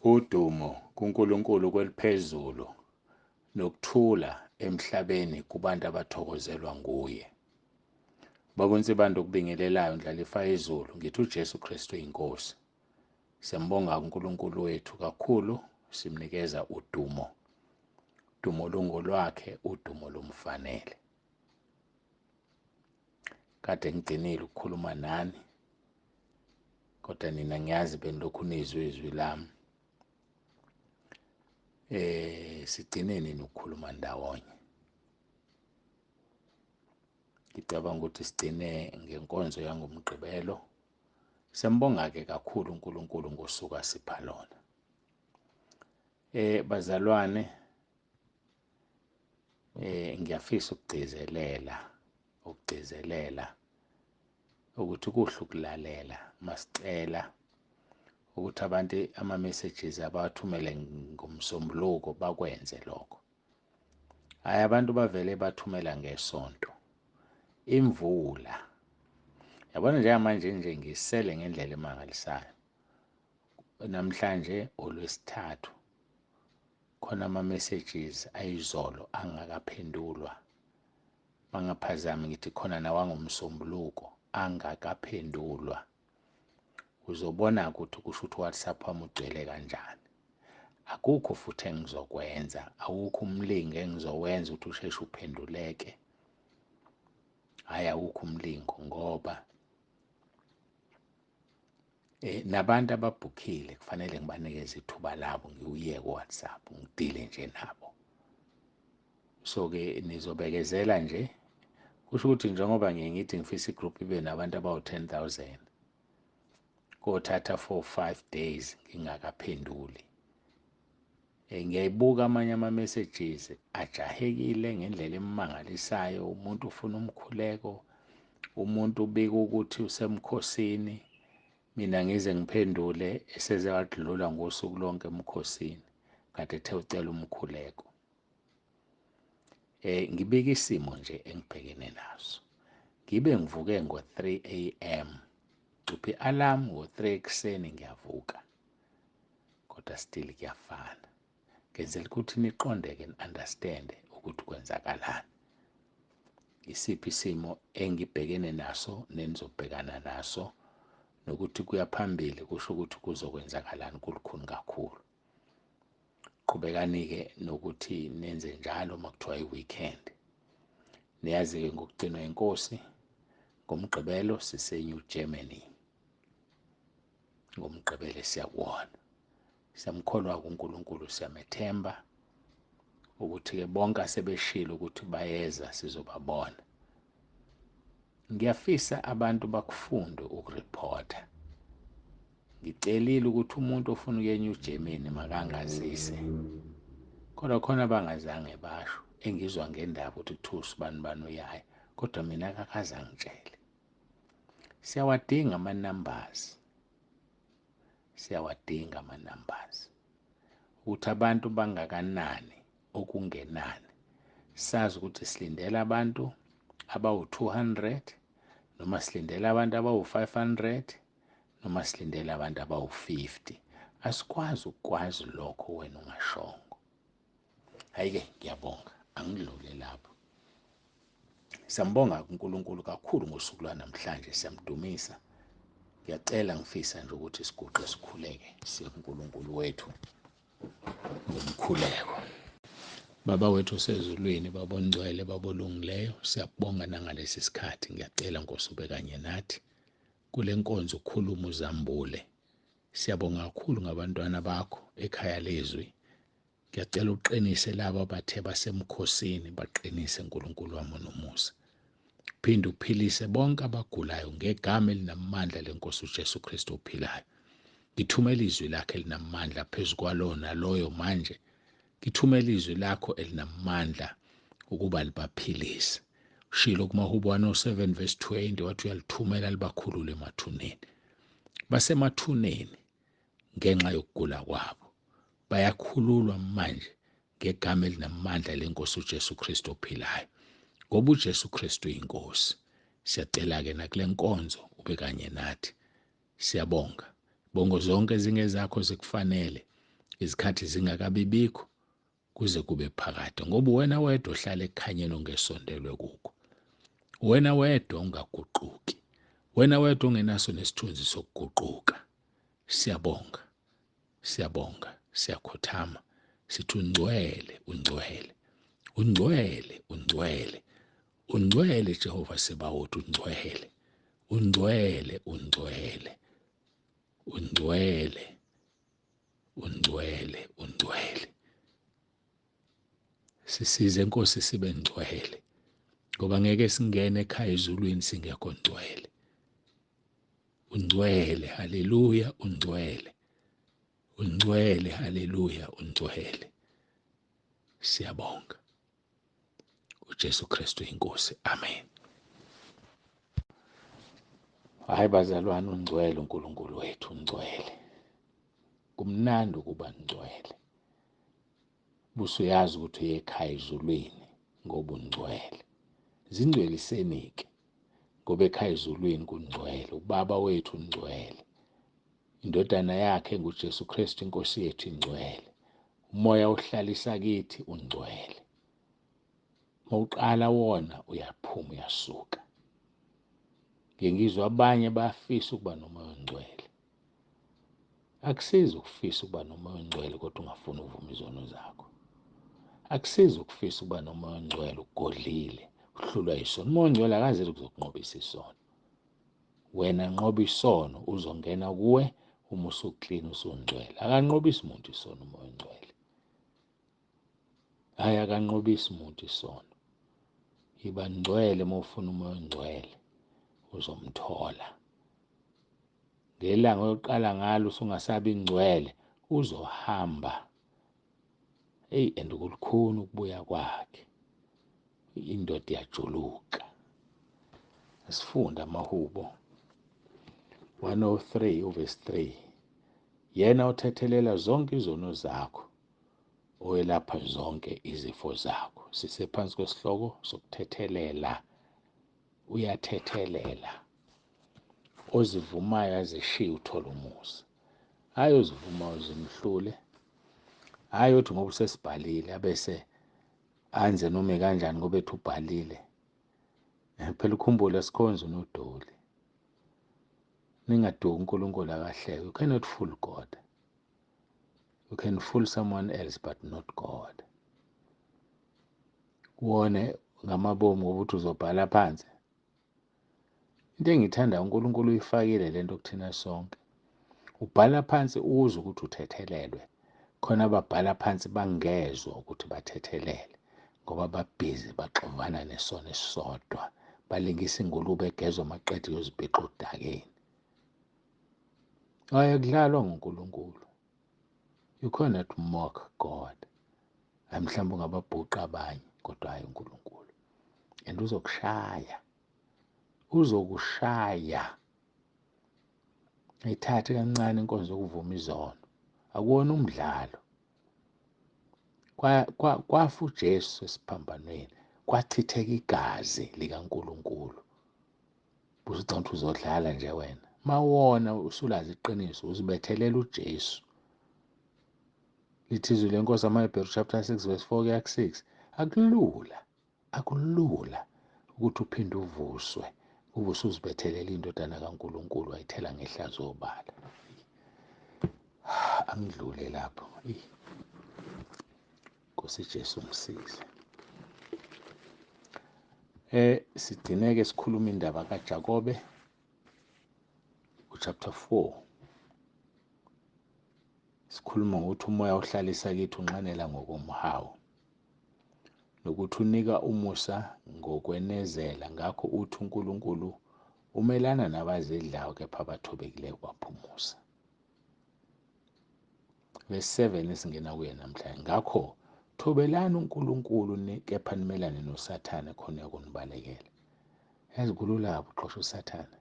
Udumo kuNkulunkulu kweliphezulu nokuthula emhlabeni kubantu abathokozelwa nguye. Baba uNsibande okubingelelayo Ndlalifa yezulu ngithi uJesu Kristu inkosi. Siyambonga uNkulunkulu wethu kakhulu simnikeza udumo. Udumo lungolwakhe, udumo lumfanele. Kade ngigcinile ukukhuluma nani kodwa nina ngiyazi benilokhu nizwe izwi lami. Sigcine nini ukukhuluma ndawonye? Ngicabanga ukuthi sigcine ngenkonzo yangoMgqibelo. Siyambonga-ke kakhulu uNkulunkulu ngosuku asipha lona. Bazalwane, ngiyafisa ukugcizelela ukuthi kuhle ukulalela masicela ukuthi abantu ama-messages abawathumele ngoMsombuluko bakwenze lokho. Hhayi, abantu bavele bathumela ngesonto. Imvula, yabona njengamanje nje ngisele ngendlela emangalisayo. Namhlanje olwesithathu khona ama-messages ayizolo angakaphendulwa. Bangaphazami ngithi khona nawangoMsombuluko angakaphendulwa. Uzobona ukuthi kusho ukuthi uWhatsApp wami ugcwele kanjani. Akukho futhi engizokwenza, awukho umlingo engizowenza ukuthi usheshe uphenduleke. Hhayi, awukho umlingo ngoba nabantu ababhukhile kufanele ngibanikeze ithuba labo, ngiwuyeke uWhatsApp ngidile nje nabo. So-ke nizobekezela nje, kusho ukuthi njengoba ngiye ngithi ngifisa igroup ibe nabantu abawu-10,000, kothatha 4-5 days ngingakaphenduli. Ngiyayibuka amanye ama-messages ajahekile ngendlela emangalisayo. Umuntu ufuna umkhuleko, umuntu ubika ukuthi usemkhosini, mina ngize ngiphendule eseze wadlula ngosuku lonke emkhosini kade ethe ucela umkhuleko. Ngibika isimo nje engibhekene naso. Ngibe ngivuke ngo-3 AM, cupha i-alarm ngo-3 ekuseni ngiyavuka, kodwa still kuyafana. Ngenzela ukuthi niqondeke ni-understand ukuthi kwenzakalani, isiphi isimo engibhekene naso nenizobhekana naso, nokuthi kuya phambili kusho ukuthi kuzokwenzakalani, kulukhuni kakhulu. Qhubekani-ke nokuthi nenze njalo uma kuthiwa i-weekend. Niyazi-ke ngokugcinwa inkosi, ngoMgqibelo sise-New Germany. NgoMgqibelo siyakuwona. Siyamkholwa kuNkulunkulu, siyamethemba ukuthi-ke bonke asebeshilo ukuthi bayeza sizobabona. Ngiyafisa abantu bakufunde ukureporta. Ngicelile ukuthi umuntu ofuna ukuya eNew Germany makangazise. Kodwa khona bangazange basho, engizwa ngendaba ukuthi kuthiwa usibani bani uyaya, kodwa mina akakaze angitshele. Siyawadinga ama-numbers. Siyawadinga ama-numbers. Ukuthi abantu bangakanani okungenani. Sazi ukuthi silindele abantu abawu-200 noma silindele abantu abawu-500 noma silindele abantu abawu-50. Asikwazi ukukwazi lokho wena ungashongo. Hhayi-ke ngiyabonga, angidlule lapho. Siyambonga uNkulunkulu kakhulu ngosuku lwanamhlanje, siyamdumisa. Ngiyacela, ngifisa nje ukuthi siguqe sikhuleke siye kuNkulunkulu wethu ngomkhuleko. Baba wethu osezulwini, Baba ongcwele, Baba olungileyo, siyakubonga nangalesi sikhathi. Ngiyacela Nkosi ube kanye nathi kule nkonzo, ukhuluma uzambule. Siyabonga kakhulu ngabantwana bakho ekhaya lezwi. Ngiyacela uqinise laba abathe basemkhosini, baqinise uNkulunkulu wami onomusa. Phinde uphilise bonke abagulayo ngegama elinamandla lenkosi uJesu Kristu ophilayo. Ngithumela izwi lakhe elinamandla phezu kwalowo naloyo manje. Ngithumela izwi lakho elinamandla ukuba libaphilise. Ushilo kumaHubo 107 verse 20 wathi uyalithumela libakhulule emathuneni. Basemathuneni ngenxa yokugula kwabo. Bayakhululwa manje ngegama elinamandla lenkosi uJesu Kristu ophilayo. Ngoba uJesu Kristu uyinkosi. Siyacela-ke nakule nkonzo ube kanye nathi. Siyabonga. Bongo zonke zingezakho zikufanele. Izikhathi zingakabibikho kuze kube phakade, ngoba wena wedwa ohlala ekukhanyeni ongesondelwe kukho, wena wedwa ungaguquki, wena wedwa ongenaso nesithunzi sokuguquka. Siyabonga, siyabonga, siyakhothama, sithi ungcwele, ungcwele, ungcwele, ungcwele, ungcwele Jehova Sebawoti, ungcwele, ungcwele, ungcwele, ungcwele, ungcwele, ungcwele. Sisize Nkosi sibe ngcwele, ngoba ngeke singene ekhaya ezulwini singekho ngcwele. Ungcwele, haleluya, ungcwele, ungcwele, haleluya, ungcwele. Siyabonga uJesu Kristu inkosi, amen. Hayi bazalwane, ungcwele uNkulunkulu wethu, ungcwele. Kumnandi ukuba ngcwele, busuyazi ukuthi uye ekhaya ezulwini ngoba ungcwele. Zingcweliseni-ke, ngoba ekhaya ezulwini kungcwele. UBaba wethu ungcwele, indodana yakhe nguJesu Kristu inkosi yethu ingcwele, umoya ohlalisa kithi ungcwele. Mawuqala wona uyaphuma uyasuka. Ngike ngizwa abanye bayafisa ukuba nomoya ongcwele. Akusizi ukufisa ukuba nomoya ongcwele kodwa ungafuni ukuvuma izono zakho. Akusizi ukufisa ukuba nomoya ongcwele ugodlile, uhlulwa isono. Umoya ongcwele akazeli ukuzokunqobisa isono. Wena nqoba isono, uzongena kuwe uma usuklini usungcwele. Akanqobisi umuntu isono umoya ongcwele. Hayi, akanqobisi umuntu isono. Yiba ngcwele uma ufuna umoya ongcwele, uzomthola. Ngelanga oyoqala ngalo usungasabi ngcwele, uzohamba. Hey, and kulukhuni ukubuya kwakhe. Indoda iyajuluka. Asifunda amahubo 103 uverse 3. Yena othethelela zonke izono zakho, owelapha zonke izifo zakho. Sisephansi kwesihloko sokuthethelela. Uyathethelela. Ozivumayo azishiye uthola umusa. Hayi ozivumayo zimhlule. Hayi uthi ngoba usesibhalile abese anze noma kanjani ngoba ethi ubhalile. Phela ukhumbule sikhonza unodoli. Ningaduki uNkulunkulu akahleke. You cannot fool God. You can fool someone else but not God. Wone ngamabomu ngoba uthi uzobhala phansi. Into engithanda uNkulunkulu uyifakile lento kuthina sonke. Ubhala phansi uzwe ukuthi uthethelelwe. Khona ababhala phansi bangezwa ukuthi bathethelele ngoba babhizi baxovana nesono esisodwa, balingisa ingulube egezwa maqede yozibhixa odakeni. Hayi, akudlalwa ngoNkulunkulu. You cannot mock God. Hayi, mhlawumbe ungababhuqa abanye kodwa hayi uNkulunkulu. And uzokushaya, uzokushaya. Ayithathe kancane inkonzo yokuvuma izono, akuwona umdlalo. Kwafa uJesu esiphambanweni, kwachitheka igazi likaNkulunkulu. Usucabanga ukuthi uzodlala nje wena. Mawona usulazi iqiniso, uzibethelela uJesu. Lithi izwi lenkosi amaHebheru chapter 6 verse 4 kuya ku-6. Akulula, akulula ukuthi uphinde uvuswe ube usuzibethelela indodana kaNkulunkulu wayithela ngehlazo obala. Angidlule lapho. Nkosi Jesu ngisize. Sigcineke sikhuluma indaba kaJakobe uchapter 4. Sikhuluma ngokuthi umoya ohlalisa kithi unxanela ngokomhawu, nokuthi unika umusa ngokwenezela. Ngakho uthi uNkulunkulu umelana nabazidlayo kepha abathobekileyo kwaphumusa. Verse 7 esingena kuye namhlanje. Ngakho thobelani uNkulunkulu kepha nimelane noSathane khona uyakunibalekela. Yazi kulula ukuxosha uSathane,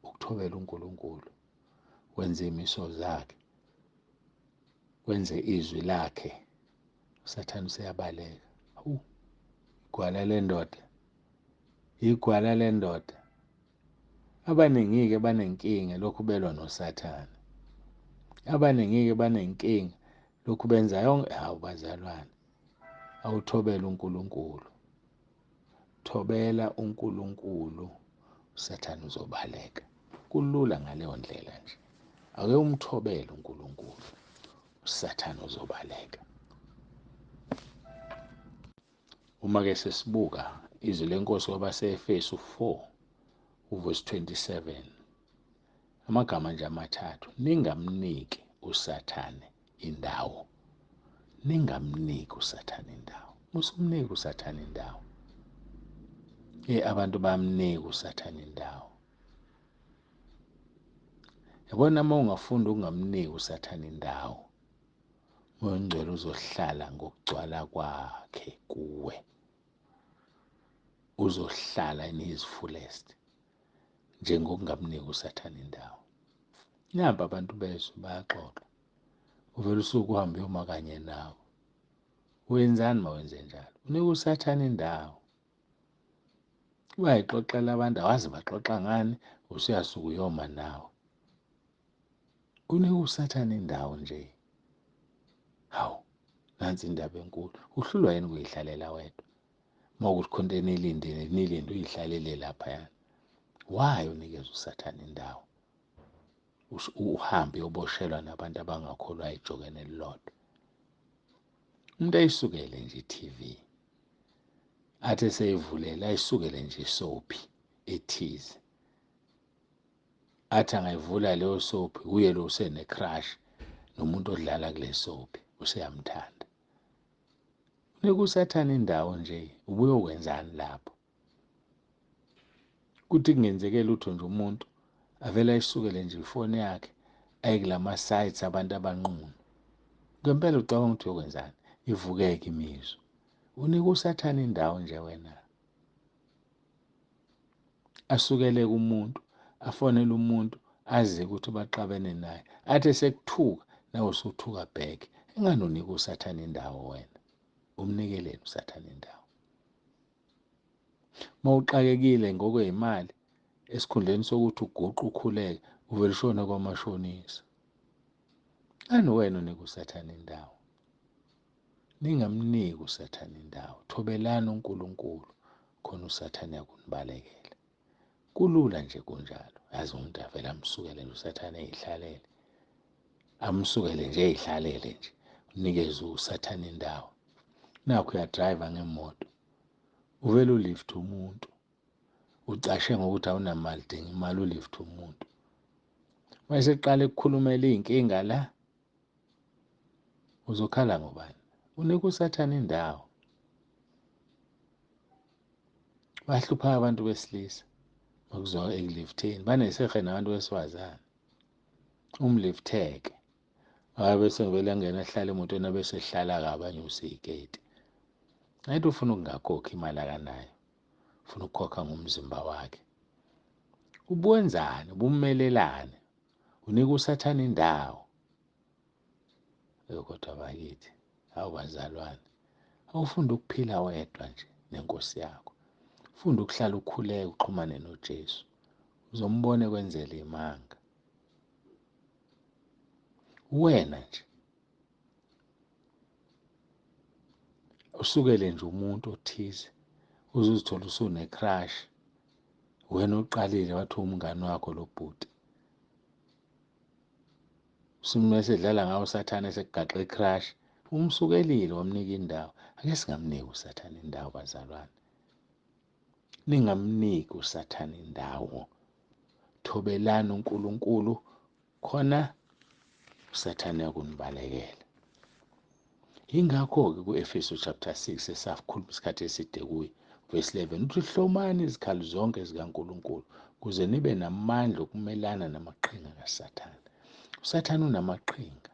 ukuthobela uNkulunkulu, wenze imiso zakhe, wenze izwi lakhe. uSathane useyabaleka. Hawu, igwala lendoda, igwala lendoda. Abaningi-ke banenkinga lokhu belwa noSathane. Abaningi-ke banenkinga Lokhu benza yonke. Hawu bazalwane, awuthobela uNkulunkulu, thobela uNkulunkulu, uSathane uzobaleka. Kulula ngaleyo ndlela nje. Ake umthobele uNkulunkulu, uSathane uzobaleka. Uma ke sesibuka izwi lenkosi kwabaseEfesu 4 uverse 27, amagama nje amathathu: ningamniki uSathane indawo. Ningamniki uSathane indawo. Musumniki uSathane indawo. Abantu bayamnika uSathane indawo. Yabona, uma ungafunda ukungamniki uSathane indawo, uMoya oNgcwele uzohlala ngokugcwala kwakhe kuwe. Uzohlala in his fullest, njengokungamniki uSathane indawo. Namba abantu bezwe bayaxoxa, uvele usuke uhambe uyoma kanye nawo. Wenzani uma wenze njalo? Unika uSathane indawo. Bayixoxela abantu, awazi baxoxa ngani, usuyasuka uyoma nawo. Unika uSathane indawo nje. Hawu, nansi indaba enkulu. Uhlulwa yini ukuyihlalela wedwa? Uma kuthi khona into enilindile, nilinde uyihlalele laphayana. Why unikeza uSathane indawo? Uhambe uyoboshelwa nabantu abangakholwa ejokeni elilodwa. Umuntu ayisukele nje i-TV, athi eseyivulela ayisukele nje isophi ethize, athi angayivula leyo sophi, uye lo usene-crush nomuntu odlala kule sophi, useyamthanda. Unika uSathane indawo nje, ubuyokwenzani lapho? Kuthi kungenzeke lutho nje, umuntu avele ayisukele nje ifoni yakhe, aye kulama sites abantu abanqunu. Ngempela ucabanga ukuthi uyokwenzani? Ivukeke imizwa. Unika uSathane indawo nje wena. Asukele kumuntu, afonele umuntu, azi ukuthi baxabene naye, athi esekuthuka nawe usuthuka back. Engani unika uSathane indawo wena? Umnikeleni uSathane indawo? Uma uxakekile ngokweyimali, esikhundleni sokuthi uguqe ukhuleke, uvele ushone kwamashonisa. Ani wena unika uSathane indawo? Ningamniki uSathane indawo. Thobelani uNkulunkulu, khona uSathane yakunibalekela. Kulula nje kunjalo. Yazi umuntu avele amsukele nje uSathane eyihlalele, amsukele nje eyihlalele nje, unikeze uSathane indawo. Nakho uyadrayiva ngemoto, uvele ulift umuntu, ucashe ngokuthi awunamali, dinga imali, ulift umuntu. Mayeseqala ukukhulumela iy'nkinga la, uzokhala ngobani? Unika uSathane indawo. Bahlupha abantu besilisa makuzwa ekuliftheni, banesehe nabantu besifazane. Umliftheke hayi, bese ngivele angena ahlale emotweni, abese ehlala kabi, anyuse iketi. Ayithi ufuna ukungakhokhi imali akanayo, ufuna ukukhokha ngomzimba wakhe. Ubuwenzani? Ubumelelani? Unika uSathane indawo. Kodwa bakithi, hawu bazalwane, awufunda ukuphila wedwa nje nenkosi yakho. Funda ukuhlala ukhuleke, uxhumane noJesu, uzombona ekwenzela imanga. Wena nje usukele nje umuntu othize, uzuzithola usune-crush. Wena uqalile wathi umngani wakho lo bhuti, usimese edlala ngawo uSathane, esekugaxa i-crush, umsukelile wamnika indawo. Ake singamniki uSathane indawo bazalwane. Ningamniki uSathane indawo. Thobelani uNkulunkulu, khona uSathane yakunibalekela. Yingakho-ke ku-Efesu chapter 6 esakhuluma isikhathi eside kuyo, verse 11 uthi hlomani izikhali zonke zikaNkulunkulu kuze nibe namandla okumelana namaqhinga kaSathane. uSathane unamaqhinga.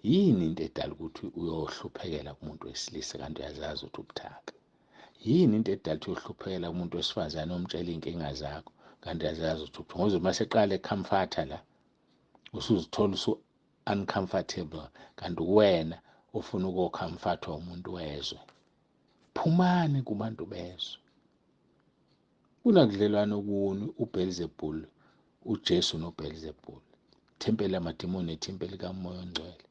Yini into edala ukuthi uyohluphekela kumuntu wesilisa kanti uyazazi ukuthi ubuthaka? Yini into edala ukuthi uyohluphekela kumuntu wesifazane omtshela iy'nkinga zakho kanti uyazazi ukuthi ubuthaka? Ngoba uma seqala ecomforta la, usuzithola usu-uncomfortable, kanti wena ufuna ukocomfortwa umuntu wezwe. Phumani kubantu bezwe. Kunakudlelwano kuni uBelzebul, uJesu noBelzebul, ithempeli lamadimoni nethempeli kaMoya oNgcwele.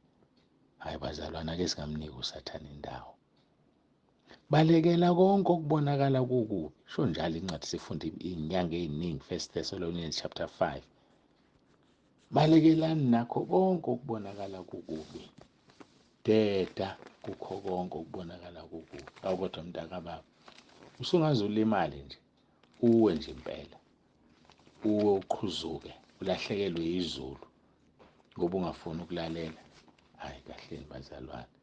Hayi bazalwana, ake singamniki uSathane indawo. Balekela konke okubonakala kukubi. Sho njalo incwadi sifunda iy'nyanga ey'ningi, First Thessalonians chapter 5. Balekelani nakho konke okubonakala kukubi. Deda kukho konke okubonakala kukubi. Awu kodwa mntakababa, usungaze ulimale nje, uwe nje impela, uwe uqhuzuke, ulahlekelwe yizulu ngoba ungafuni ukulalela. Hayi kahleni bazalwane.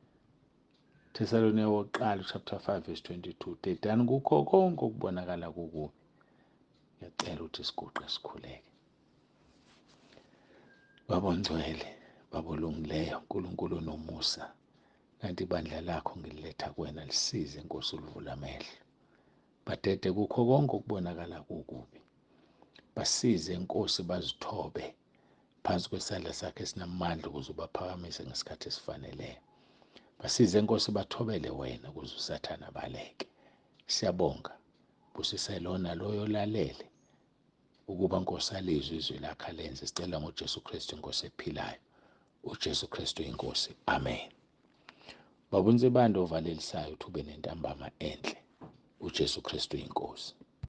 Thesalonika wokuqala chapter 5 verse 22, dedani kukho konke okubonakala kukubi. Ngiyacela ukuthi siguqe sikhuleke. Baba ongcwele, Baba olungileyo, uNkulunkulu onomusa, kanti ibandla lakho ngililetha kuwena, lisize Nkosi, ulivule amehlo. Badede kukho konke okubonakala kukubi. Basize Nkosi, bazithobe phansi kwesandla sakhe esinamandla ukuze ubaphakamise ngesikhathi esifaneleyo. Basize Nkosi, bathobele wena ukuze uSathane abaleke. Siyabonga. Busise lona loyo olalele ukuba Nkosi alizwe izwi lakhe alenze. Sicela ngoJesu Kristu inkosi ephilayo. uJesu Kristu inkosi. Amen. Baba uNsibande ovalelisayo uthi ube nentambama enhle. uJesu Kristu inkosi.